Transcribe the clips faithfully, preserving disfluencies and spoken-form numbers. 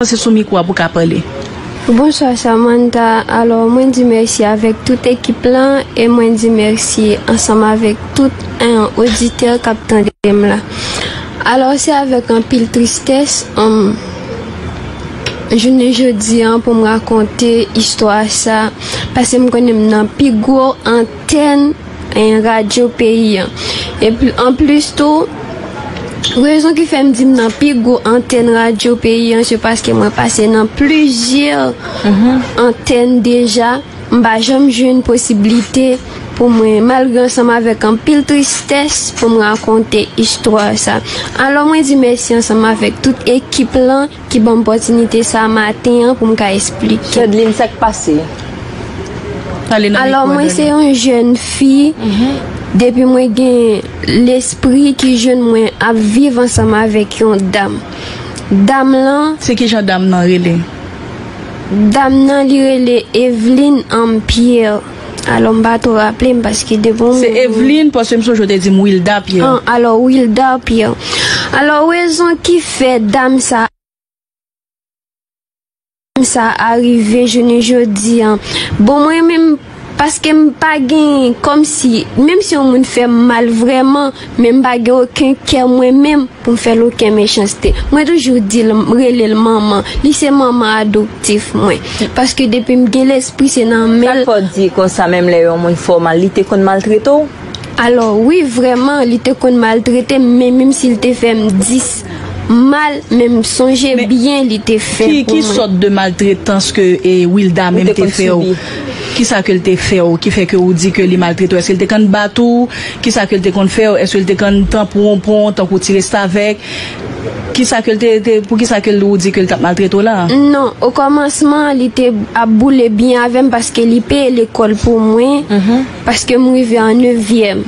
Se sou mikwo a pou w ka pale. Bonswa Samantha, alò mwen di mèsi avèk tout ekip lan e mwen di mèsi ansanm avèk tout en oditè k ap tande m la. Alò se avèk anpil tristès, um, jounen jodi an pou m rakonte istwa sa, paske m konnen m nan pi gwo antèn en radyo peyi an. Epi anplis tou, rezon ki fè m di m nan pi gwo antèn radyo peyi an, se paske mwen pase nan plizyè antèn deja. M pa janm jwenn posiblite pou mwen, malgre ansanm avèk anpil tristès, pou m rakonte istwa sa. Alò mwen di mèsi ansanm avèk tout ekip lan ki ban m opòtinite sa maten an pou m ka eksplike. Chadline, sa k pase? Alò mwen se yon jèn fi, depi mwen gen lespri ki jwenn mwen ap viv ansanm avèk yon dam. Dam lan, se ki jan dam nan rele? Dam nan li rele Evelyne Ann Pierre. Alò m pa twò raple m paske depi yon... Se Evelyne, paske m sonje w te di m Wilda Pierre. An, alò Wilda Pierre. Alò rezon ki fè dam sa sa a rive jounen jodi an. Bon, mwen menm, paske m pa gen, kòmsi, menm si yon moun fè m mal vrèman, men m pa gen okenn kè mwen menm pou m fè l okenn mechanste. Mwen toujou di l, rele l manman. Li se manman adoptif mwen. Paske depi m gen lespri, se nan men l. Sa k fè w di konsa, menm lè yon moun fè w mal, li te konn maltrete w? Alò, wi, vrèman, li te konn maltrete m, men menm si l te fè m dis mal, men m sonje byen li te fè pou mwen. Ki sòt de maltretans ke, e, Wilda menm te fè w? Kisa ke l te fè w ki fè ke ou di ke li maltrete w? Èske l te konn bat ou? Kisa ke l te konn fè w? Èske l te konn tanpwonpwon, tankou ti restavèk? Kisa ke l te, te, poukisa ke l, ou di ke l t ap maltrete w la? Non, okòmansman, li te ap boule byen avè m paske li peye lekòl pou mwen, paske m rive an nevyèm.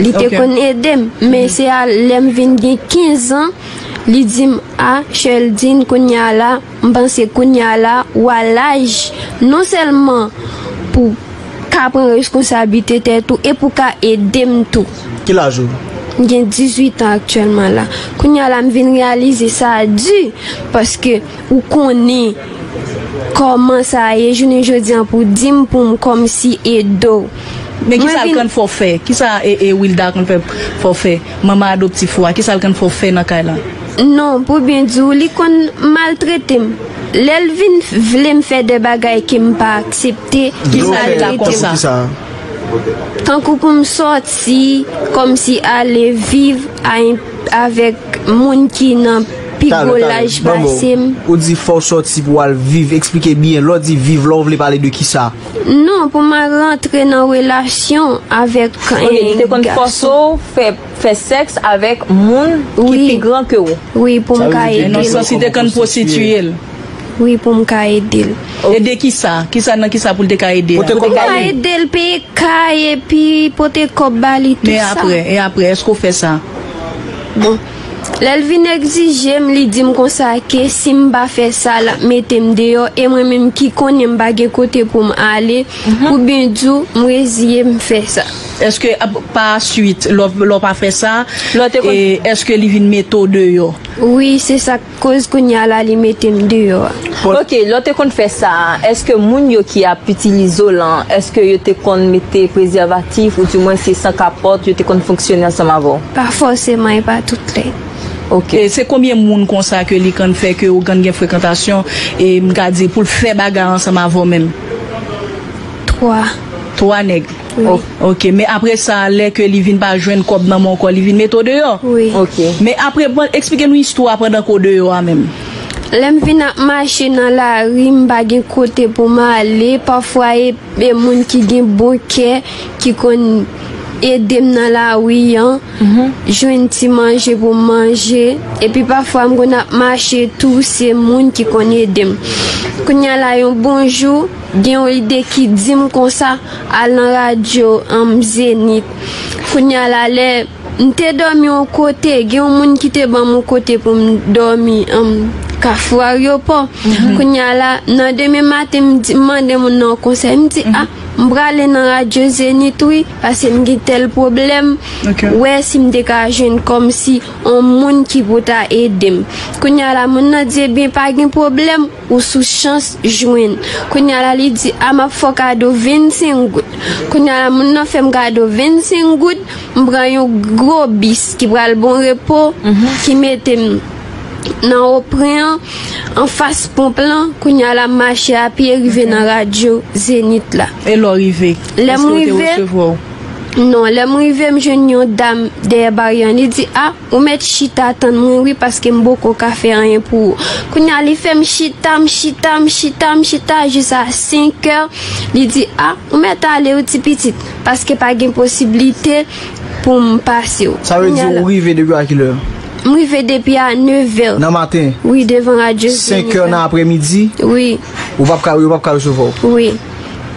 Li te konn ede m, men se a lè m vin gen kenz an, li di m, "A, Cheldine, kounye a la, m panse kounye a la, w a laj, non sèlman pou ka pran reskonsablite tèt ou, e pou ka ede m tou." Ki laj ou? M gen dizuit an aktyèlman la. Kounye a la, m vin reyalize sa di, paske ou konnen kòman sa ye, jounen jodi an pou di m pou m kòmsi ede w. Men kisa l konn fè w fè? Kisa e, e Wilda konn fè, fè w fè? Manman adoptif ou a, kisa l konn fè w fè nan kay la? Non, pou byen di w, li konn maltrete m. Lè l vin vle m fè de bagay ke m pa aksepte, li maltrete m. Tankou pou m sòti, kòmsi ale viv a, avèk moun ki nan pi gwo laj pase m. Ou di fò w sòti pou w al viv. Eksplike byen. Lè w di viv la, ou vle pale de kisa? Non, pou m al rantre nan relasyon avèk en gason. Ok, li te konn fòse w fè, fè sèks avèk moun ki pi gran ke w? Wi, pou m ka ede l. Nan sans, li te konn pwostitiye l. Wi, pou m ka ede l. Ede kisa? Kisa, nan kisa pou l te ka ede a? Pou m ka ede l peye kay epi pote kòb ba li, tout sa. Men apre, e apre, èske w fè sa? Bon, lè l vin egzije m, li di m konsa ke si m pa fè sa, l ap mete m deyò, e mwen menm ki konnen m pa gen kote pou m ale, pou byen di w, m reziye m fè sa. Èske ap, pa swit, lè w, lè w pa fè sa, e èske li vin mete w deyò? Wi, se sa k koz kounye a la li mete m deyò a. Ok, lè w te konn fè sa a, èske moun yo ki ap itilize w lan, èske yo te konn mete prezèvatif, oudimwen se san kapòt yo te konn fonksyone ansanm avè w? Pa fòseman, e pa tout lè. Ok. E se konbyen moun konsa ke li konn fè ke ou konn gen frekantasyon, e m ka di pou l fè bagay ansanm avè w menm? Twa. Twa nèg? Wi. Ok, men apre sa, lè ke li vin pa jwenn kòb nan men w ankò, li vin mete w deyò? Wi. Ok. Men apre, bon, eksplike nou istwa pandan ke w deyò a menm. Lè m vin ap mache nan lari, m pa gen kote pou m ale, pafwa e, e moun ki gen bon kè ki konn ede m nan lari an, jwenn ti manje pou m manje, epi pafwa m konn ap mache tou, se moun ki konn ede m. Kounye a la, yon bon jou, gen yon ide ki di m konsa, al nan radyo, anm, Zenith. Kounye a la, lè m te dòmi yon kote, gen yon moun ki te ban m yon kote pou m dòmi, anm, Kafou Aryopò. Kounye a la, nan demen maten, m di, m mande moun nan yon konsèy, m di, a, m prale nan radyo Zenith wi, paske m gen tèl pwoblèm. Wè si m te ka jwenn kòmsi yon moun ki pou ta ede m. Kounye a la, moun nan di, ebyen, pa gen pwoblèm, ou sou chans jwenn. Kounye a la, li di, a, m ap fè w kado vennsenk goud. Kounye a la, moun nan fè m kado vennsenk goud, m pran yon gwo bis ki pral Bon Repo, ki mete m nan Opren an, anfas ponp lan, kounye a la, m mache apye, rive nan radyo Zenith la. E lè w rive? Lè m rive, non, lè m rive, m jwenn yon dam dèyè baryè an, li di, a, ou mèt chita tann mwen wi, paske m poko ka fè anyen pou ou. Kounye a, li fè m chita, m chita, m chita, m chita, jis a senk è, li di, a, ou mèt ale wi, ti pitit, paske pa gen posiblite pou m pase w. Sa vle di ou rive depi a kilè? M rive depi a nèf è. Nan maten? Wi, devan radyo Zenith la. Senk è nan aprèmidi? Wi. Ou p ap ka, yo p ap ka resevwa w? Wi.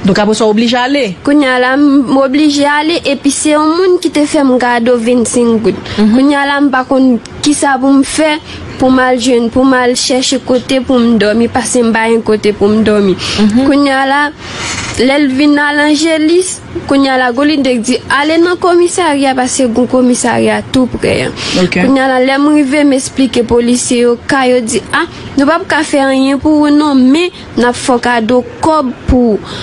Donk, apre sa, w oblije ale? Kounye a la, m oblije ale, epi se yon moun ki te fè m kado vennsenk goud. Kounye a la, m pa konn kisa pou m fè, pou m al jwenn, pou m al chèche kote pou m dòmi, paske m pa gen kote pou m dòmi. Kounye a la, lè l vin al Angelis, kounye a la, Golindek di, ale nan komisarya, paske gon komisarya tou prè an. Kounye a la, lè m rive, m esplike polisye yo ka, yo di, a, nou p ap ka fè anyen pou ou non, men n ap fè w kado kòb pou ou.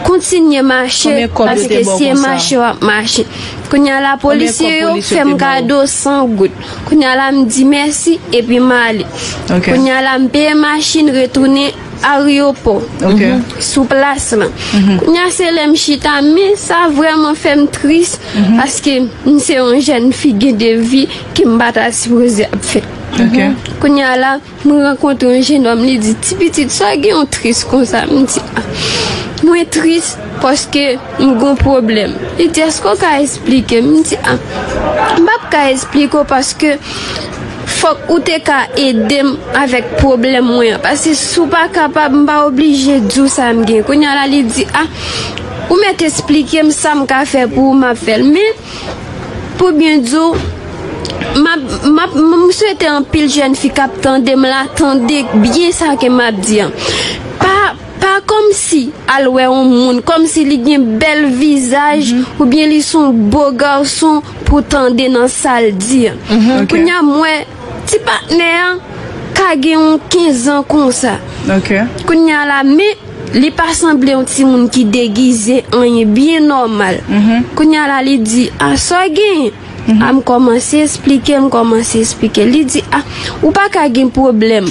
Kontinye mache, paske se mache w ap mache. Kounye a la, polisye yo fè m kado san goud. Kounye a la, m di mèsi, epi m ale. Kounye a la, m peye machin, retounen aryopò. Sou plas lan. Kounye a, se lè m chita, men sa vrèman fè m tris, paske m se yon jèn fi gen de vi ke m pa ta sipoze ap fè. Kounye a la, mwen rankontre yon jennòm, li di, ti pitit, sa gen yon tris konsa? M di, a, mwen tris paske m gon pwoblèm. Li di, èske w ka esplike m? M di, a, m p ap ka esplike w paske fòk ou te ka ede m avèk pwoblèm mwen an. Paske si w pa kapab, m pa oblije di w sa m gen. Kounye a la, li di, a, ou mèt esplike m sa m ka fè pou ou, m ap fè l. Men, pou byen di w, m ap, m ap, m swete anpil jèn fi k ap tande m la, tande byen sa ke m ap di an. Pa, pa kòmsi al wè yon moun, kòmsi li gen bèl vizaj, oubyen li se yon bo gason pou tande nan sa l di an. Kounye a, m wè ti patnè an ka gen yon kenz an konsa. Kounye a la, men li pa sanble yon timoun ki degize, anyen, byen nòmal. Kounye a la, li di, a, sa w genyen? A, m kòmanse esplike, m kòmanse esplike. Li di, a, ou pa ka gen pwoblèm.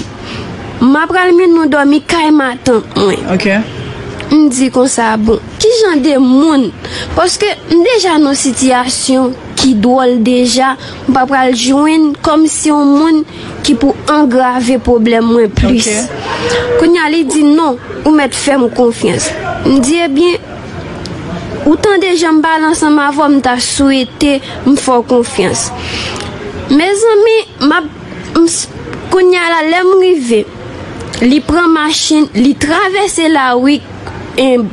M apral mennen w dòmi kay matant mwen. M di konsa, bon, ki jan de moun? Paske m deja nan sitiyasyon ki dwòl deja, m pa pral jwenn kòmsi yon moun ki pou angrave pwoblèm mwen plis. Kounye a, li di, non, ou mèt fè m konfyans. M di, ebyen, ou tande jan m pale ansanm avè w, m ta swete m fè w konfyans. Mezanmi, m ap, m s-, kounye a la, lè m rive, li pran machin, li travèse lari, en,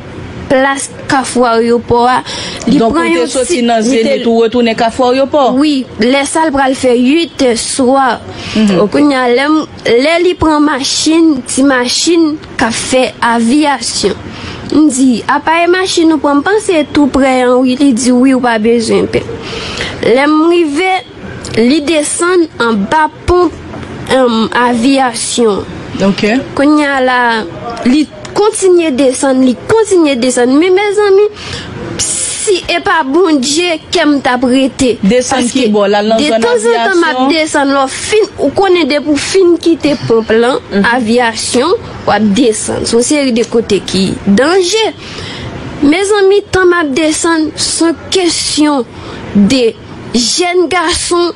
plas Kafou Aryopò a, li pran yon ti, li te soti nan Zenith, ou retounen Kafou Aryopò? Wi, lè sa l pral fè uit è swa. Kounye a, lè m, lè li pran machin, ti machin k ap fè aviyasyon. M di, apa e machin ou pran? M panse tou prè an, wi. Li di, wi, ou pa bezwen pè. Lè m rive, li desann anba ponp, em, aviyasyon. Kounye a la, li kontinye desann, li kontinye desann. Men mezanmi, si e pa Bondye, kè m t ap rete. Desann ki bò? L al nan zòn aviyasyon? Detanzantan m ap desann, lè w fin, ou konnen depi w fin kite ponp lan, aviyasyon, w ap desann. Se yon seri de kote ki danje. Mezanmi, tan m ap desann, se yon kesyon de jèn gason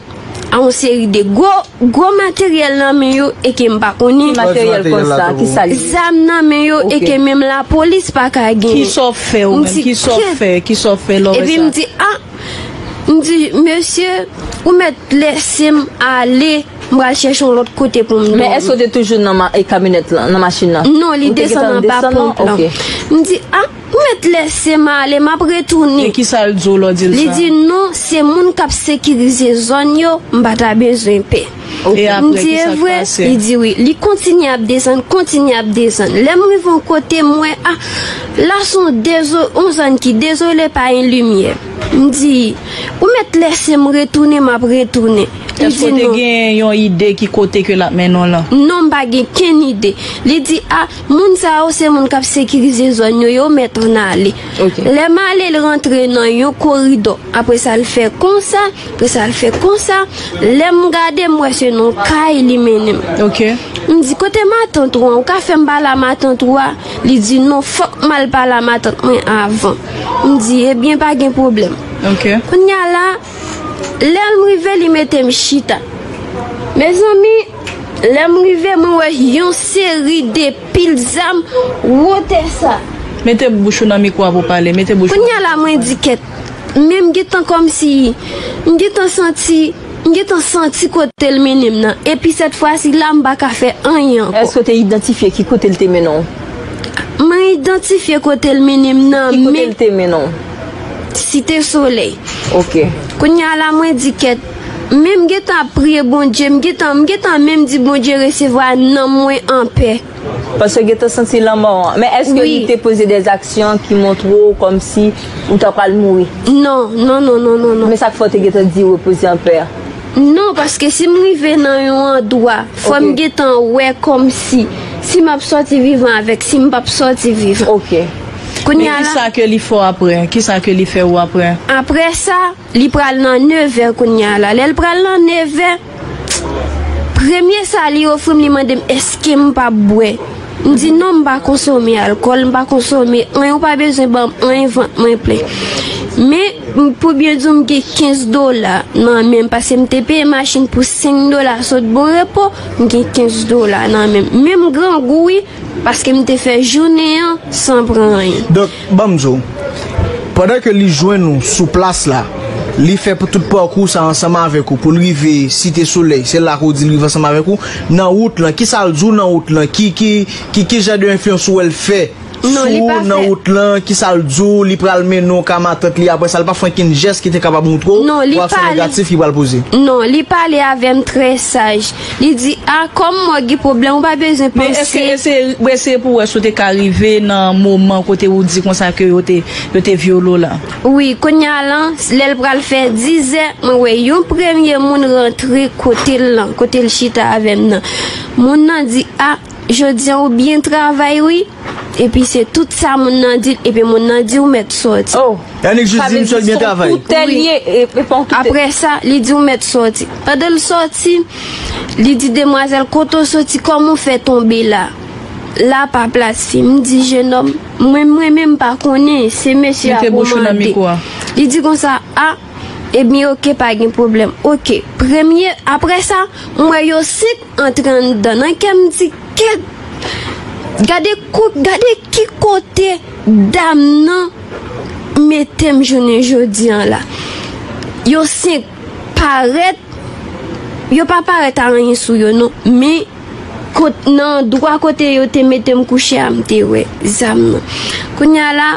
a yon seri de gwo, gwo materyèl nan men yo e ke m pa konnen. Ki materyèl konsa? Ki sa l ye? Zam nan men yo e ke menm lapolis pa ka genyen. Kisa w fè ou menm? Kisa w fè? Kisa w fè lè w wè sa? Epi m di, a, m di, mesye, ou mèt lese m ale, m pral chèche yon lòt kote pou m dòmi. Men èske w te toujou nan ma-, e, kamyonèt lan, nan machin nan? Non, li desann anba ponp lan. M di, a, ou mèt lese m ale, m ap retounen. E kisa l di w lè w di l sa? Li di, non, se moun k ap sekirize zòn yo, m pa ta bezwen pè. M di, e vre? Li di, wi. Li kontinye ap desann, kontinye ap desann. Lè m rive yon kote, m wè, a, La se yon dezo-, yon zòn ki dezole, pa gen limyè. M di, ou mèt lèse m retounen, m ap retounen. Li Èske di w te non. Gen yon ide ki kote ke l ap mennen w lan? Non, m pa gen kenn ide. Li di, a, moun sa yo se moun k ap sekirize zòn yo, yo mèt ann ale. Ok. Lè m ale, l rantre nan yon koridò. Apre sa, l fè konsa, apre sa, l fè konsa. Lè m gade, m wè se nan kay li mennen m. Ok. M di, kote matant ou an? Ou ka fè m pale a matant ou a? Li di, non, fòk m al pale a matant mwen avan. M di, ebyen, pa gen pwoblèm. Ok. Kounye a la, lè m rive, li mete m chita. Mezanmi, lè m rive, mwen wè yon seri de pil zam wotè sa. Mete bouch ou nan mikwo a pou w pale. Mete bouch ou. Kounye a la, mwen di kèt. Men m gentan kòmsi, m gentan santi, m gentan santi kote l mennen m nan. Epi sèt fwa si la, m pa ka fè anyen ankò. Èske w te idantifye ki kote l te mennen w? Mwen idantifye kote l mennen m nan, men. Ki kote l te mennen w? Site Solèy. Ok. Kounye a la, mwen di kèt. Men m gentan ap priye Bondye, m gentan, m gentan menm di Bondye resevwa nanm mwen anpè. Paske w gentan santi lanmò an. Men èske li te poze de aksyon ki montre w kòmsi ou ta pral mouri? Non, non, non, non, non, non. Men sa k fè w te gentan di repoze an pè? Non, paske si m rive nan yon andwa, fò m gentan wè kòmsi si m ap sòti vivan avèk si m p ap sòti vivan. Ok. Kounye a la. Men kisa ke li fè w apre? Kisa ke li fè w apre? Apre sa, li pral nan nevè kounye a la. Lè l pral nan nevè, premye sa li ofri m, li mande m èske m p ap bwè. M di non, m pa konsome alkòl, m pa konsome anyen, ou pa bezwen ban m anyen, vant mwen plen. Men, m, pou byen di w, m gen kenz dola nan men m, paske m te peye machin pou senk dola sot Bon Repo, m gen kenz dola nan men m. Men m grangou, wi, paske m te fè jounen an san pran anyen. Donk, ban m di w, pandan ke li jwenn ou sou plas la, li fè pou tout pakou sa ansanm avèk ou, pou l rive Site Solèy, se la ke w di l rive ansanm avèk ou, nan wout lan, kisa l di w nan wout lan, ki, ki, ki, ki jan de enfliyans ou wè l fè sou ou nan wout lan, kisa l di w, li pral mennen w ka matant li, apre sa, l pa fè okenn jès ki te kapab montre w yon aksyon negatif ki pral poze? Non, li pale avè m trè saj. Li di, a, kòm mwen gen pwoblèm, ou pa bezwen panse. Men èske, èske, eseye pou wè si w te ka rive nan moman kote ou di konsa ke yo te, yo te vyole w la? Wi, kounye a lan, lè l pral fè dizè, mwen wè yon premye moun rantre kote l lan, kote l chita avè m nan. Moun nan di, a, jodi a ou byen travay, wi. Epi se tout sa moun nan di l, epi moun nan di ou mèt sòti. Oh. Yannick jis di misye l byen travay. Wi. Apre sa, li di ou mèt sòti. Pandan l sòti, li di demwazèl, kote w sòti, kòman w fè tonbe la? La pa plas fi. M di jenòm, mwen, mwen menm pa konnen, se mesye a kòmande. Li di konsa, a, ebyen, oke, pa gen pwoblèm. Oke, premye, apre sa, m wè yo senk antre anndan. Nan kè m di, kèt, gade kou-, gade ki kote dam nan mete m jounen jodi an la. Yo senk parèt, yo pa parèt a anyen sou yo, non, men kot-, nan andwa kote yo te mete m kouche a, m te wè zam nan. Kounye a la,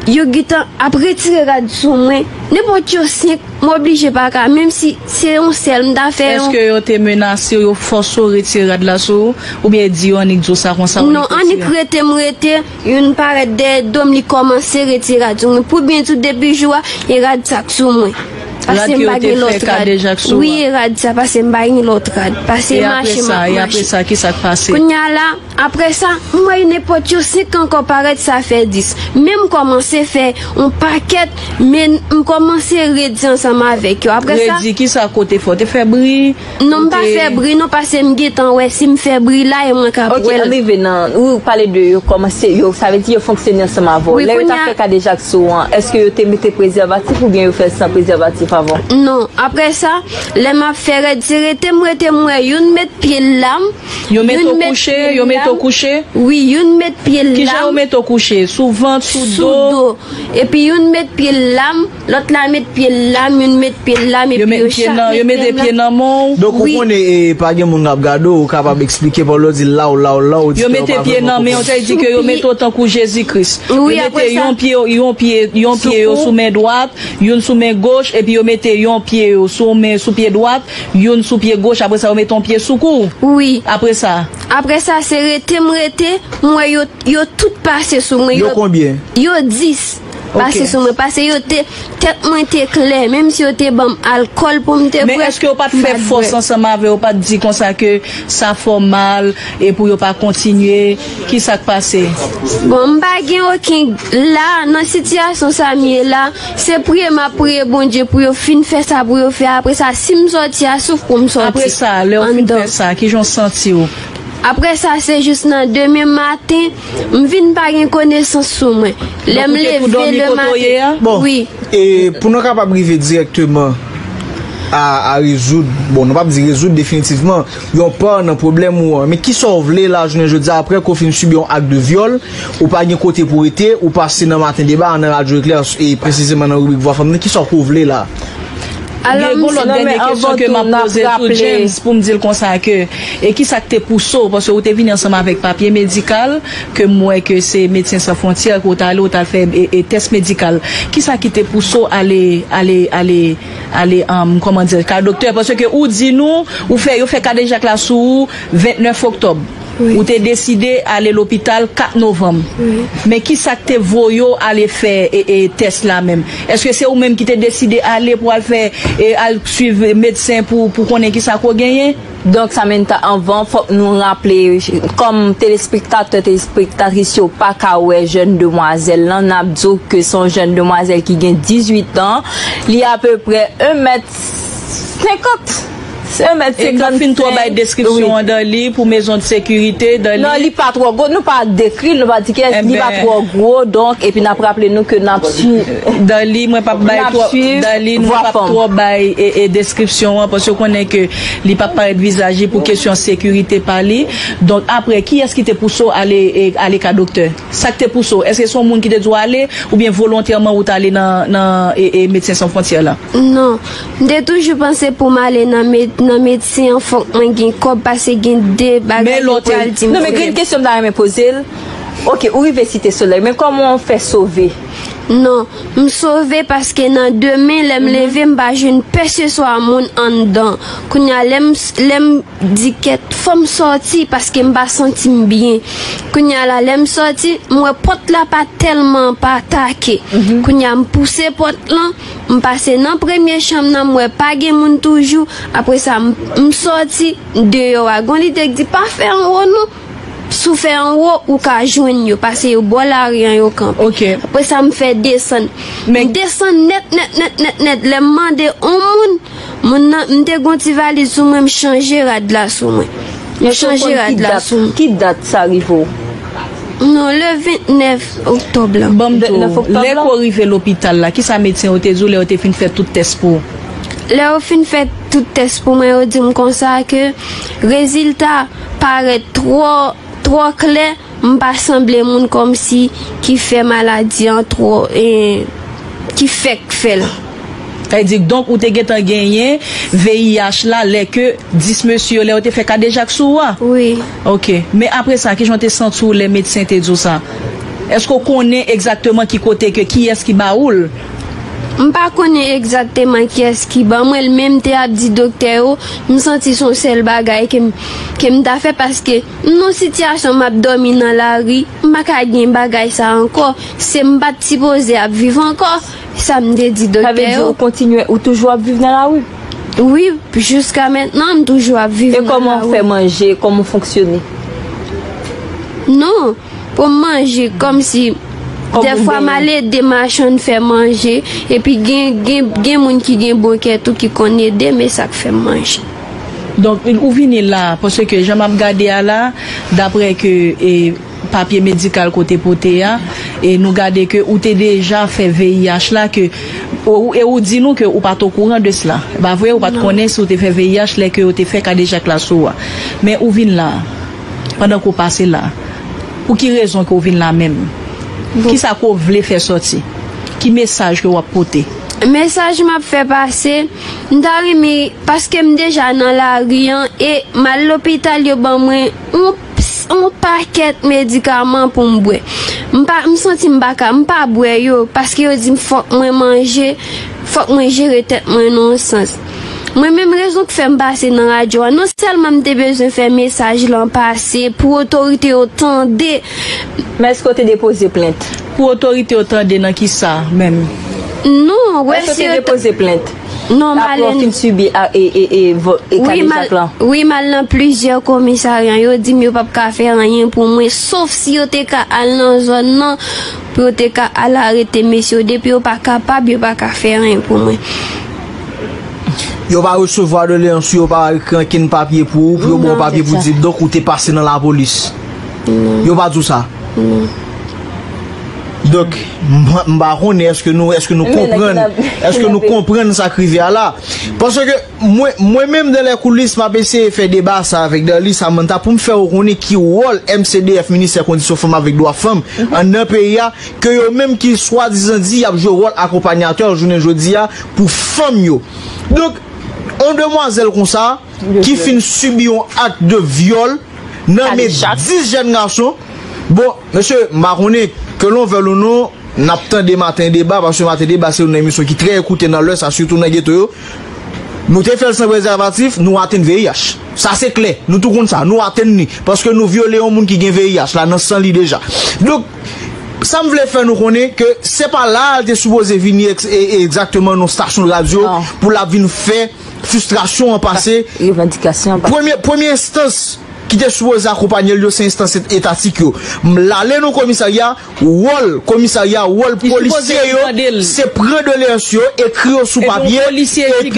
yo gentan ap retire rad sou mwen. Nenpòt yo senk, m oblije pa ka, menm si se yon sèl, m ta fè yon. Èske yo te menase w, yo fòse w retire rad la sou ou, oubyen di yo annik di w sa konsa, w annik retire? Non, annik rete, m rete, youn parèt dèyè do m, li kòmanse retire rad sou mwen. Pou byen di w, depi jou a, e rad sa k sou mwen. Paske m pa gen lòt rad. Wi, e rad sa, paske m pa gen lòt rad. Paske mache m ap mache. E apre sa, kisa k pase? Kounye a la, apre sa, m wè nenpòt yo senk ankò parèt, sa fè dis. Men m kòmanse fè yon pakèt, men m kòmanse redi ansanm avèk yo. Apre sa. Redi, kisa kote fè? Ou te fè bri? Non, m pa fè bri, non, paske m gentan wè si m fè bri la, e mwen k ap wè l. Ok, ann rive nan, ou pale de yo kòmanse, yo, sa vle di yo fonksyone ansanm avè w. Lè yo t ap fè kadejak sou ou an, èske yo te mete prezèvatif oubyen yo fè l san prezèvatif avan? Non, apre sa, lè m ap fè redi, se rete m rete, m wè youn met pye l la, m Yo mete w kouche, yo mete w kouche? Wi, youn met pye l la. Kijan yo mete w kouche? Sou vant, sou do? Sou do. Epi youn met pye l la, m, lòt la met pye l la, m, youn met pye l la, m, epi yo chak mete m la. Yo mete pye nan men w? Donk, ou konnen, e, pa gen moun k ap gade w, ou kapab eksplike, paske lè w di law, law, law, ou di ke yo pa vrèman konprann. Yo mete pye nan men w, sa vle di ke yo mete w tankou Jezi Kris. Yo mete yon pye, yon pye, yon pye yo sou men dwat, youn sou men goch, epi yo Mete yon pye yo sou men, sou pye dwat, youn sou pye goch, apre sa yo mete yon pye sou kou. Wi. Apre sa? Apre sa, se rete m rete, m wè yo, yo tout pase sou mwen. Yo konbyen? Yo dis pase sou mwen, paske yo te, tèt mwen te klè, menm si yo te ban m alkòl pou m te bwè. Men èske yo pa t fè fòs ansanm avè yo, pa t di konsa ke sa fè w mal e pou yo pa kontinye? Kisa k pase? Bon, m pa gen okenn, la, nan sitiyasyon sa m ye la, se priye m ap priye Bondye pou yo fin fè sa pou yo fè. Apre sa, si m sòti a, souf pou m sòti. Apre sa, lè w fin fè sa, kijan w santi w? Apre sa, se jis nan demen maten, m vin pa gen konesans sou mwen. Lè m leve lematen. Bon, wi. E pou nou kapab rive dirèkteman a, a rezoud, bon, nou p ap di rezoud definitivman, yon pa nan pwoblèm ou an. Men kisa w vle la, jounen jodi a, apre ke w fin sibi yon ak de vyòl, ou pa gen kote pou w rete, ou pase nan Maten Deba, nan Radyo Eklè, e presizeman nan ribrik Vwa Fanm nan, kisa w vle la? Alò, gen yon lòt dènye kesyon ke m ap poze tou, James, pou m di l konsa ke, e kisa k te pouse w, paske ou te vini ansanm avèk papye medikal, ke m wè ke se Medsen San Fwontyè ke w t ale, w t al fè e, e tès medikal. Kisa ki te pouse w ale, ale, ale, ale, um, kòman di, kay doktè? Paske ou di nou, ou fè, yo fè kadejak la sou ou ventnèf oktòb. Wi. Ou te deside ale lopital kat novanm. Wi. Men kisa k te voye w ale fè e, e tès la menm? Èske se ou menm ki te deside ale pou al fè, e al swiv medsen pou, pou konnen kisa ke w genyen? Donk, Samantha, anvan, fòk nou raple, kòm telespektatè, telespektatris yo pa ka wè jèn demwazèl lan, n ap di w ke se yon jèn demwazèl ki gen dizuit an, li apeprè en mèt senkant. Se en mèt senkant. E n ap fin twò bay deskripsyon an dan li pou mezon de sekirite, dan li. Non, li pa twò gwo, nou pa dekri l, nou pa di kiyès, li pa twò gwo, donk, epi n ap raple nou ke n ap swiv. Dan li, mwen p ap bay twò, dan li, nou p ap twò bay e, e deskripsyon an, paske w konnen ke li p ap parèt vizaj li pou kesyon sekirite pa li. Donk, apre, kiyès ki te pouse w ale, e, ale ka doktè? Sa k te pouse w? Èske se yon moun ki te di w ale, oubyen volontèman ou t ale nan, nan, e, e, Medsen San Fwontyè la? Non. M te toujou panse pou m ale nan med-, nan medsen an, fòk mwen gen kòb, paske gen de bagay yo pral di m fè. Non, men gen kesyon m ta renmen poze l. Oke, ou rive Site Solèy, men kòman w fè sove? Non, m sove paske nan demen, lè m leve, m pa jwenn pèseswa moun anndan. Kounye a, lè m, lè m di kèt, fò m sòti paske m pa santi m byen. Kounye a la, lè m sòti, m wè pòt la pa tèlman pa take. Kounye a, m pouse pòt lan, m pase nan premye chanm nan, m wè pa gen moun toujou. Apre sa, m, m sòti deyò a. Gon lide k di, pa fè anwo non. Si w fè anwo, ou ka jwenn yo, paske yo bò lari an yo kanpe. Apre sa, m fè desann. M desann nèt, nèt, nèt, nèt, nèt. Lè m mande yon moun, moun nan, m te gon ti valiz sou mwen, m chanje rad la sou mwen. M chanje rad la sou mwen. Ki dat sa rive w? Non, le ventnèf oktòb la. Ban m di w, lè ke w rive lopital la, kisa medsen yo te di w lè yo te fin fè tout tès pou ou? Lè yo fin fè tout tès pou mwen, yo di m konsa ke rezilta parèt twò, twò klè, m pa sanble moun kòmsi ki fè maladi an twò, e, ki fèk fè l. Sa vle di, donk, ou te gentan genyen V I H la lè ke dis mesye yo, lè yo te fè kadejak sou ou a? Wi. Oke. Men apre sa, kijan w te santi w lè medsen te di w sa? Èske w konnen egzakteman ki kote ke, kiyès ki ba ou l? M pa konnen egzakteman kiyès ki ban mwen l, men m te ap di doktè yo, m santi se yon sèl bagay ke m, ke m ta fè, paske m nan sitiyasyon m ap dòmi nan lari, m pa ka gen bagay sa ankò. Se m pa t sipoze ap viv ankò, sa m te di doktè yo. Sa vle di ou kontinye, ou toujou ap viv nan lari? Wi, jiska mentnan, m toujou ap viv nan lari. E kòman w fè manje? Kòman w fonksyone? Non, pou m manje, kòmsi dèfwa m al ede machann fè manje, epi gen, gen, gen moun ki gen bon kè tou ki konn ede m, e sa k fè m manje. Donk, ou vini la, paske jan m ap gade a la, daprè ke, e, papye medikal ke w te pote a, e nou gade ke ou te deja fè V I H la, ke, ou, e ou di nou ke ou pa t okouran de sela. E pa vre, ou pa t konnen si w te fè V I H lè ke yo te fè kadejak la sou ou a. Men ou vin la, pandan ke w pase la, pou ki rezon ke w vin la menm? Kisa ke w vle fè sòti? Ki mesaj ke w ap pote? Mesaj m ap fè pase, m ta renmen, paske m deja nan lari an, e m al lopital, yo ban mwen yon, yon pakèt medikaman pou m bwè. M pa, m santi m pa ka, m pa bwè yo, paske yo di m fòk mwen manje, fòk mwen jere tèt mwen nan yon sans. Mwen menm, rezon k fè m pase nan radyo a, non sèlman m te bezwen fè mesaj lan pase pou otorite yo tande. Men èske w te depoze plent? Pou otorite yo tande nan kisa menm? Non, wè, èske w te depoze plent? Non, apre w fin sibi a, e, e, e, vo- e kadejak lan? Wi, m al nan plizyè komisarya. Yo di m yo p ap ka fè anyen pou mwen, sof si yo te ka al nan zòn nan, pou yo te ka al arete mesye yo. Depi yo pa kapab, yo pa ka fè anyen pou mwen. Yo pa resevwa doleyans ou, yo pa ekri ankenn papye pou ou, pou yo ba w papye pou di donk ou te pase nan lapolis. Yo pa di w sa. Donk, m pa konnen èske nou, èske nou konprann, èske nou konprann sa k rive a la. Paske mwen, mwen menm, dans les coulisses, m ap eseye fè deba sa avèk Darly Samantha pou m fè yo konnen ki wòl M C D F, Ministè Kondisyon Fanm avèk Dwa Fanm, anndan peyi a, ke yo menm ki swadizan di y ap jwe wòl akonpanyatè jounen jodi a pou fanm yo. Donk, yon demwazèl konsa, ki fin sibi yon ak de vyòl nan men dis jèn gason. Bon, mesye, m pa konnen ke l on vèl ou non, n ap tande Maten Deba, paske Maten Deba se youn nan emisyon ki trè ekoute nan Lwès la, sitou nan geto yo. Nou te fè l san prezèvatif, nou atenn V I H. Sa se klè, nou tou konn sa, nou atenn li, paske nou vyole yon moun ki gen V I H la nan san li deja. Donk, sa m vle fè nou konnen ke se pa la a l te sipoze vini eks- e- e- egzakteman nan stasyon radyo pou l ap vin fè fristrasyon an pase. Revandikasyon an pase. Premye, premye enstans ki te sipoze akonpanye l yo, se enstans et- etatik yo. M l ale nan komisarya, wòl komisarya, wòl polisye yo, se pran doleyans yo, ekri yo sou papye, epi,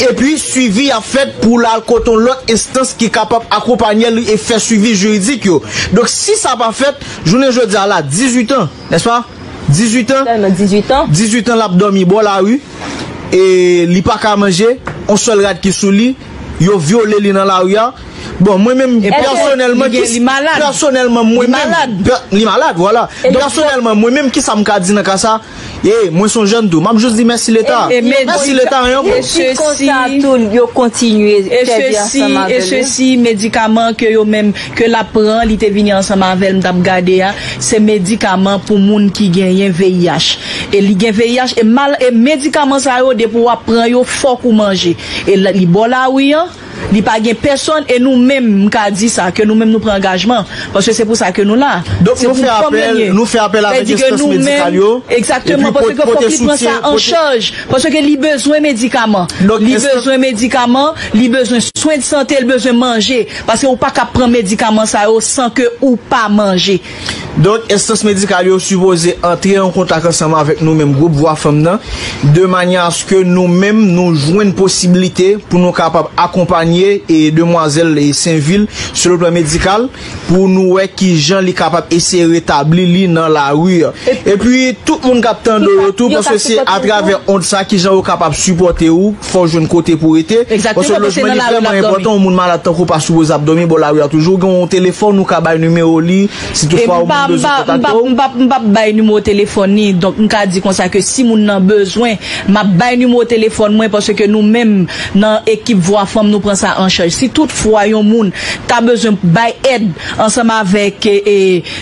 epi swivi ap fèt pou l al kote yon lòt enstans ki kapab akonpanye l e fè swivi jiridik yo. Donk, si sa pa fèt, jounen jodi a la, dizuit an, nèspa? Dizuit an. Sèlman dizuit an. Dizuit an l ap dòmi bò lari. E li pa ka manje. On sèl rad ki sou li. Yo vyole li nan lari a. Bon, mwen menm, pèsonèlman, ki, pèsonèlman, mwen menm, li malad, vwala. Pèsonèlman, mwen menm, kisa m ka di nan ka sa? E, mwen se yon jèn tou. M ap jis di mèsi Leta. Mèsi Leta, yon. E sesi, konsa tou, yo kontinye sèvi ansanm avè l. E sesi, medikaman ke yo menm, ke l ap pran, li te vini ansanm avè l, m t ap gade a, se medikaman pou moun ki genyen V I H. E li gen V I H, e mal, e medikaman sa yo, depi w ap pran yo, fòk ou manje. E la- li bò lari an, li pa gen pèsonn, e nou menm, m ka di sa, ke nou menm nou pran angajman, paske se pou sa ke nou la. Donk, nou fè apèl, nou fè apèl avèk enstans medikal yo, egzakteman, paske fòk li pran sa an chaj, paske li bezwen medikaman. Li bezwen medikaman, li bezwen swen de sante, li bezwen manje, paske ou pa ka pran medikaman sa yo san ke ou pa manje. Donk, enstans medikal yo sipoze antre an kontak ansanm avèk nou menm, gwoup Vwa Fanm nan, de manyè aske nou menm, nou jwenn posiblite pou nou kapab akonpanye e demwazèl e Senvil sou le plan medikal, pou nou wè kijan li kapab eseye retabli li nan lari. Epi, tout moun k ap tande w yo tou, paske se atravè ond sa, kijan yo kapab sipòte w, fò w jwenn kote pou w rete. Paske lojman li vrèman enpòtan, yon moun malad tankou w pa sipoze ap dòmi bò lari a toujou. Ou gen yon telefòn, ou ka bay nimewo li, si toutfwa yon moun bezwen kontakte w. M p ap, m p ap bay nimewo telefòn li, donk m ka di konsa ke si moun nan bezwen, m ap bay nimewo telefòn mwen, paske nou menm nan ekip Vwa Fanm, nou pran sa an chaj. Si toutfwa yon moun ta bezwen bay èd ansanm avèk, e, e,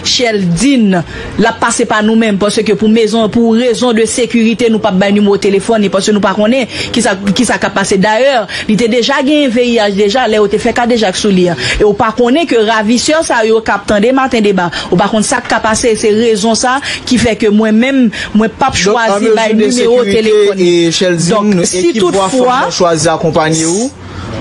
Cheldine, l ap pase pa nou menm, paske pou mezon, pou rezon de sekirite, nou p ap bay nimewo telefòn li, paske nou pa konnen kisa, kisa k ap pase. Dayè, li te deja genyen V I H deja, lè yo te fè kadejak sou li an. E ou pa konnen ke ravisè sa yo k ap tande Maten Deba, ou pa konn sa k ka pase, se rezon sa ki fè ke mwen menm, mwen p ap chwazi bay nimewo telefòn li. Donk, si toutfwa, chwazi akonpanye w,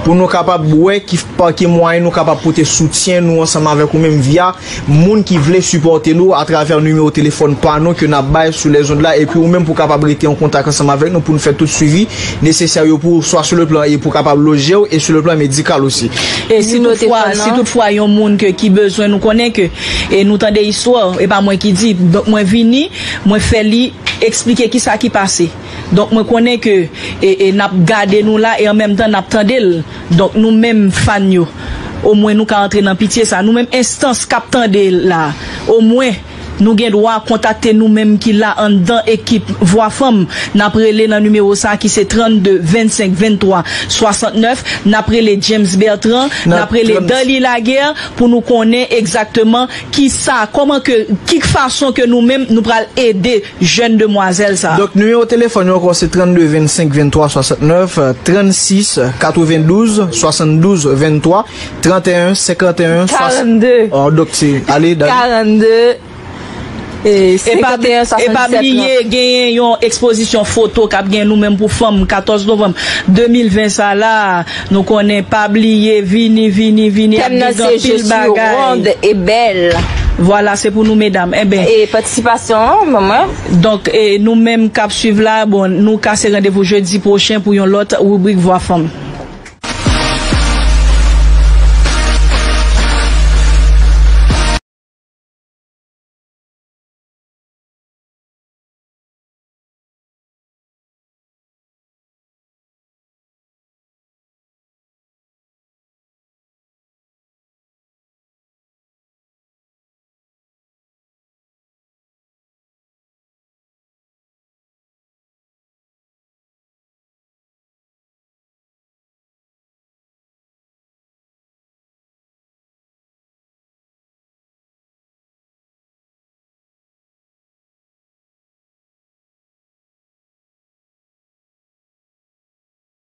pou nou kapab wè ki, pa ki mwayen nou kapab pote soutyen nou ansanm avèk ou menm via moun ki vle sipòte nou atravè nimewo telefòn pa nou ke n ap bay sou lèzond la, epi ou menm pou kapab rete an kontak ansanm avèk nou pou nou fè tout swivi nesesè yo pou ou, swa sou le plan e pou kapab loje w e sou le plan medikal osi. E si toutfwa, si toutfwa yon moun ke, ki bezwen, nou konnen ke, e nou tande istwa, e pa mwen ki di, donk mwen vini, mwen fè li eksplike kisa ki pase. Donk, mwen konnen ke, e, e, n ap gade nou la e an menm tan n ap tande l. Donk, nou menm fan yo, omwen nou ka antre nan pitye sa. Nou menm enstans k ap tande l la, omwen Nou gen dwa kontakte nou menm ki la anndan ekip Vwa Fanm. N ap rele nan nimewo sa a ki se trannde vennsenk venntwa swasantnèf. N ap rele James Bertrand, n ap rele Darly Laguerre pou nou konnen egzakteman ki sa, kòman ke, ki fason ke nou menm nou pral ede jèn demwazèl sa. Donk, nimewo telefòn yo ankò se trannde vennsenk venntwa swasantnèf, trannsis katrevendouz swasanndouz venntwa, trannde senkanteyen swasannde. Oh, donk, se, ale, Darly. Karannde. E pa, e pa bliye, genyen yon ekspozisyon foto k ap gen nou menm pou fanm, katòz novanm de mil ven sa la. Nou konnen, pa bliye, vini, vini, vini, ap gen anpil bagay. Tèm nan se Je suis ronde et belle. Vwala, se pou nou medam. Enben. E patisipasyon an, ban mwen. Donk, e nou menm k ap swiv la, bon, nou kase randevou jedi pwochen pou yon lòt ribrik Vwa Fanm.